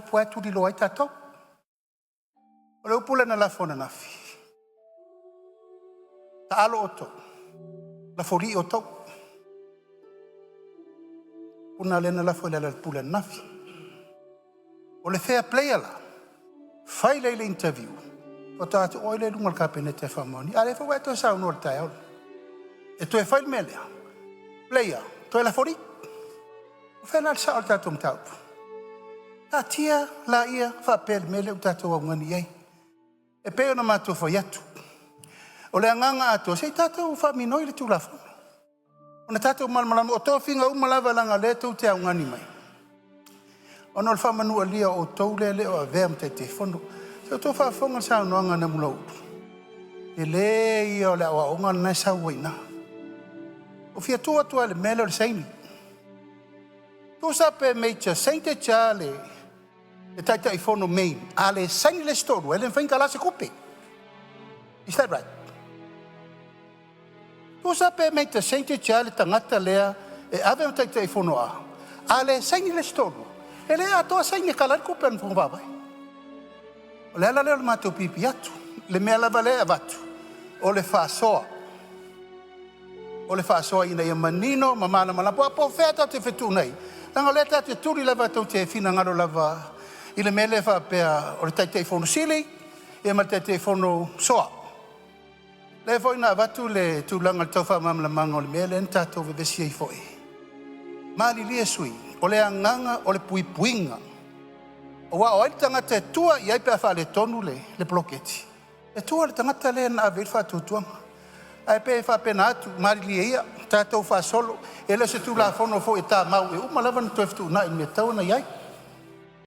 upu lava e tuliloa ai tatou. O le upu lea na lafo ananafi, taalo outou, lafolii outou. O le upu lena lea na lafo e Lealailepule anafi. O le fair player la, fai lea i le interview faatoa o oe lea i luga o le Kapeneta e faamaonia. A o lea foi ua e toe saunoa i le taeao lenei e toe fai le mea lea, player, toe lafolii. O fea la le sao o le tatou mataupu? Taatia laia faapea i le mea lea ua tatou augani i ai. E pei ona matou fai atu, o le agaga atoa, se i tatou faaminoi le Tulafono ona tatou malamalama. O tofiga uma lava leaga o lea tou te augani mai, ona o le faamanualia o outou lea e le o avea ma Taitaifono. Se i outou faafofoga i le saunoaga a Namulauulu, o le tele ia o le aoaoga lena e sau ai i ina. Ua fia tuu atu lava i le mea lea o le saini. Tusa pe major percentage lava le Taitaifono main, a le saini le isi toalua, e le mafai ona kala se tupe. Is that right? Tusa pe major percentage lava le tagata lea e ave ma Taitaifono A, a le saini le isi toalua, e le atoa saini e kala ai le tupe a le Fono Faavae. O le ala lea o le matou piipii atu. Le mea lava lea e avatu, o le faasoa. O le faasoa ina ia manino ma malamalama po o fea tatou te fetuunai ai, leaga o lea tatou te tuli lava tou te finagalo lava i le mea lea e faapea o le Taitaifono Sili ia ma le Taitaifono Soa. Lea foi na avatu le tulaga i le tau faamalamalamaga o le mea lea na tatou vevesi ai foi. Malilie sui usufono, o le agaga o le puipuiga, aua o ai le tagata e tua i ai pe a faaletonu le poloketi? E tua i le tagata lea na ave i ai le faatuatuaga. Ae pei e faapena atu, malilie ia tatou faasolo, e le o se Tulafono foi e tamau, e uma lava ona toe fetuunai i le mea e tatau ona i ai.